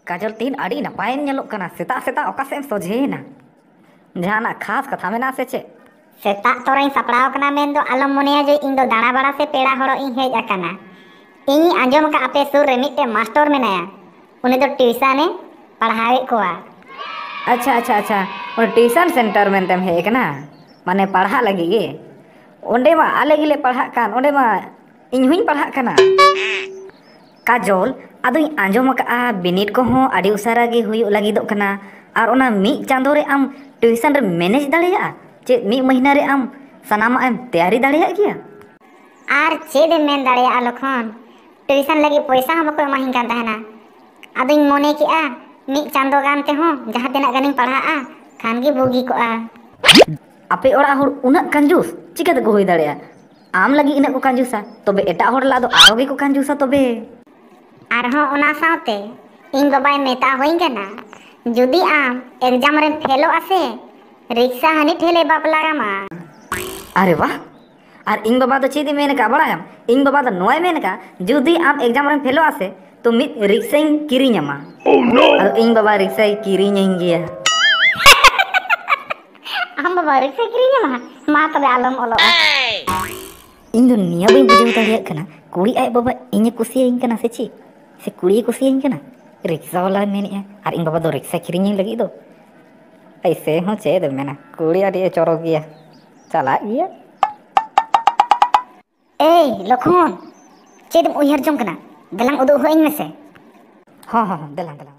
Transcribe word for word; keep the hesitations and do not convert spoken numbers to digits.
ᱠᱟᱡᱚᱞ, ᱛᱤᱦᱤᱧ ᱟᱹᱰᱤ ᱱᱟᱯᱟᱭᱮᱢ ᱧᱮᱞᱚᱜ ᱠᱟᱱᱟ᱾ ᱥᱮᱛᱟᱜ ᱥᱮᱛᱟᱜ ᱚᱠᱟ ᱥᱮᱫ ᱮᱢ ᱥᱚᱡᱷᱮᱭᱮᱱᱟ? ᱡᱟᱦᱟᱱᱟᱜ ᱠᱷᱟᱥ ᱠᱟᱛᱷᱟ ᱢᱮᱱᱟᱜᱼᱟ ᱥᱮ ᱪᱮᱫ? ᱥᱮᱛᱟᱜ ᱛᱚᱨᱟᱧ ᱥᱟᱯᱲᱟᱣ ᱠᱟᱱᱟ ᱢᱮᱱᱫᱚ ᱟᱞᱚᱢ ᱢᱚᱱᱮᱭᱟ ᱡᱮ ᱤᱧ ᱫᱚ ᱫᱟᱬᱟ ᱵᱟᱲᱟ ᱥᱮ ᱯᱮᱲᱟ ᱦᱚᱲᱚᱜ ᱤᱧ ᱦᱮᱡ ᱟᱠᱟᱱᱟ᱾ ᱤᱧᱤᱧ ᱟᱸᱡᱚᱢ ᱟᱠᱟᱫ ᱟᱯᱮ ᱥᱩᱨ ᱨᱮ ᱢᱤᱫᱴᱮᱱ ᱢᱟᱥᱴᱚᱨ ᱢᱮᱱᱟᱭᱟ, ᱩᱱᱤ ᱫᱚ ᱴᱤᱭᱩᱥᱚᱱᱮ ᱯᱟᱲᱦᱟᱣᱮᱫ ᱠᱚᱣᱟ᱾ ᱟᱪᱪᱷᱟ, ᱟᱪᱪᱷᱟ, ᱟᱪᱪᱷᱟ᱾ ᱚᱱᱟ ᱴᱤᱭᱩᱥᱚᱱ ᱥᱮᱱᱴᱟᱨ ᱢᱮᱱᱛᱮᱢ ᱦᱮᱡ ᱟᱠᱟᱱᱟ? ᱢᱟᱱᱮ ᱯᱟᱲᱦᱟᱜ ᱞᱟᱹᱜᱤᱫ ᱜᱮ? ᱚᱸᱰᱮ ᱢᱟ ᱟᱞᱮ ᱜᱮᱞᱮ ᱯᱟᱲᱦᱟᱜ ᱠᱟᱱ, ᱚᱸᱰᱮ ᱢᱟ ᱤᱧ ᱦᱚᱸᱧ ᱯᱟᱲᱦᱟᱜ ᱠᱟᱱᱟ᱾ ᱠᱟᱡᱚᱞ, ᱟᱫᱚᱧ ᱟᱸᱡᱚᱢ ᱟᱠᱟᱫᱼᱟ ᱵᱤᱱᱤᱰ ᱠᱚᱦᱚᱸ ᱟᱹᱰᱤ ᱩᱥᱟᱹᱨᱟ ᱜᱮ ᱦᱩᱭᱩᱜ ᱞᱟᱹᱜᱤᱫᱚᱜ ᱠᱟᱱᱟ, ᱟᱨ ᱚᱱᱟ ᱢᱤᱫ ᱪᱟᱸᱫᱳ ᱨᱮ ᱟᱢ ᱴᱤᱭᱩᱥᱚᱱ ᱨᱮᱢ ᱢᱮᱱᱮᱡᱽ ᱫᱟᱲᱮᱭᱟᱜᱼᱟ? ᱪᱮᱫ ᱢᱤᱫ ᱢᱟᱹᱦᱱᱟᱹ ᱨᱮ ᱟᱢ ᱥᱟᱱᱟᱢᱟᱜ ᱮᱢ ᱛᱮᱭᱟᱨᱤ ᱫᱟᱲᱮᱭᱟᱜ ᱜᱮᱭᱟ? ᱟᱨ ᱪᱮᱫ ᱮᱢ ᱢᱮᱱ ᱫᱟᱲᱮᱭᱟᱜᱼᱟ ᱞᱚᱠᱷᱚᱱ, ᱴᱤᱭᱩᱥᱚᱱ ᱞᱟᱹᱜᱤᱫ ᱯᱚᱭᱥᱟ ᱦᱚᱸ ᱵᱟᱠᱚ ᱮᱢᱟᱦᱤᱧ ᱠᱟᱱ ᱛᱟᱦᱮᱱᱟ᱾ ᱟᱫᱚᱧ ᱢᱚᱱᱮ ᱠᱮᱜᱼᱟ ᱢᱤᱫ ᱪᱟᱸᱫᱳ ᱜᱟᱱ ᱛᱮᱦᱚᱸ ᱡᱟᱦᱟᱸ ᱛᱤᱱᱟᱹᱜ ᱜᱟᱱᱤᱧ ᱯᱟᱲᱦᱟᱜᱼᱟ ᱠᱷᱟᱱ ᱜᱮ ᱵᱩᱜᱤ ᱠᱚᱜᱼᱟ᱾ ᱟᱯᱮ ᱚᱲᱟᱜ ᱦᱚᱲ ᱩᱱᱟᱹᱜ ᱠᱟᱱᱡᱩᱥ ᱪᱤᱠᱟᱹ ᱛᱮᱠᱚ ᱦᱩᱭ ᱫᱟᱲᱮᱭᱟᱜᱼᱟ? ᱟᱢ ᱞᱟᱹᱜᱤᱫ ᱤᱱᱟᱹᱜ ᱠᱚ ᱠᱟᱱᱡᱩᱥᱟ, ᱛᱚᱵᱮ ᱮᱴᱟᱜ ᱦᱚᱲ ᱞᱟᱜ ᱫᱚ ᱟᱨᱚ ᱜᱮᱠᱚ ᱠᱟᱱᱡᱩᱥᱟ ᱛᱚᱵᱮ᱾ ᱟᱨᱦᱚᱸ ᱚᱱᱟ ᱥᱟᱶᱛᱮ ᱤᱧ ᱵᱟᱵᱟᱭ ᱢᱮᱛᱟ ᱦᱚᱧ ᱠᱟᱱᱟ, ᱡᱩᱫᱤ ᱟᱢ ᱮᱠᱡᱟᱢ ᱨᱮᱢ ᱯᱷᱮᱞᱚᱜᱼᱟ ᱥᱮ, ᱨᱤᱠᱥᱟ ᱦᱟᱹᱱᱤ ᱴᱷᱮᱱ ᱞᱮ ᱵᱟᱯᱞᱟ ᱠᱟᱢᱟ᱾ ᱟᱨᱮ ᱵᱟᱦ! ᱟᱨ ᱤᱧ ᱵᱟᱵᱟ ᱫᱚ ᱪᱮᱫ ᱮ ᱢᱮᱱ ᱟᱠᱟᱫ ᱵᱟᱲᱟᱭᱟᱢ? ᱤᱧ ᱵᱟᱵᱟ ᱫᱚ ᱱᱚᱣᱟᱭ ᱢᱮᱱ ᱟᱠᱟᱫ, ᱡᱩᱫᱤ ᱟᱢ ᱮᱠᱡᱟᱢ ᱨᱮᱢ ᱯᱷᱮᱞᱚᱜᱼᱟ ᱥᱮ, ᱛᱚ ᱢᱤᱫ ᱨᱤᱠᱥᱟᱧ ᱠᱤᱨᱤᱧ ᱟᱢᱟ᱾ ᱟᱫᱚ ᱤᱧ ᱵᱟᱵᱟ ᱨᱤᱠᱥᱟᱭ ᱠᱤᱨᱤᱧᱟᱹᱧ ᱜᱮᱭᱟ᱾ ᱟᱢ ᱵᱟᱵᱟ ᱨᱤᱠᱥᱟᱭ ᱠᱤᱨᱤᱧ ᱟᱢᱟ? ᱢᱟ ᱛᱚᱵᱮ ᱟᱞᱚᱢ ᱚᱞᱚᱜᱼᱟ᱾ ᱤᱧ ᱫᱚ ᱱᱤᱭᱟᱹ ᱵᱟᱹᱧ ᱵᱩᱡᱷᱟᱹᱣ ᱫᱟᱲᱮᱭᱟᱜ ᱠᱟᱱᱟ, ᱠᱩᱲᱤ ᱟᱡ ᱵᱟᱵᱟ ᱤᱧᱮ ᱠᱩᱥᱤᱭᱟᱹᱧ ᱠᱟᱱᱟ ᱥᱮ ᱪᱮᱫ? ᱥᱮ ᱠᱩᱲᱤᱭᱮ ᱠᱩᱥᱤᱭᱟᱹᱧ ᱠᱟᱱᱟ? ᱨᱤᱠᱥᱟ ᱵᱟᱞᱟᱭ ᱢᱮᱱᱮᱫᱼᱟ ᱟᱨ ᱤᱧ ᱵᱟᱵᱟ ᱫᱚ ᱨᱤᱠᱥᱟ ᱠᱤᱨᱤᱧᱤᱧ ᱞᱟᱹᱜᱤᱫ ᱫᱚ᱾ ᱮᱭᱥᱮ ᱦᱚᱸ ᱪᱮᱫ ᱮᱢ ᱢᱮᱱᱟ, ᱠᱩᱲᱤ ᱟᱹᱰᱤ ᱪᱚᱨᱚᱠ ᱜᱮᱭᱟ, ᱪᱟᱞᱟᱜ ᱜᱮᱭᱟ᱾ ᱮᱭ ᱞᱚᱠᱷᱚᱱ, ᱪᱮᱫ ᱮᱢ ᱩᱭᱦᱟᱹᱨ ᱡᱚᱝ ᱠᱟᱱᱟ? ᱫᱮᱞᱟᱝ ᱩᱫᱩᱜ ᱦᱚᱧ ᱢᱮᱥᱮ᱾ ᱦᱚᱸ, ᱦᱚᱸ, ᱦᱚᱸ, ᱫᱮᱞᱟᱝ, ᱫᱮᱞᱟᱝ᱾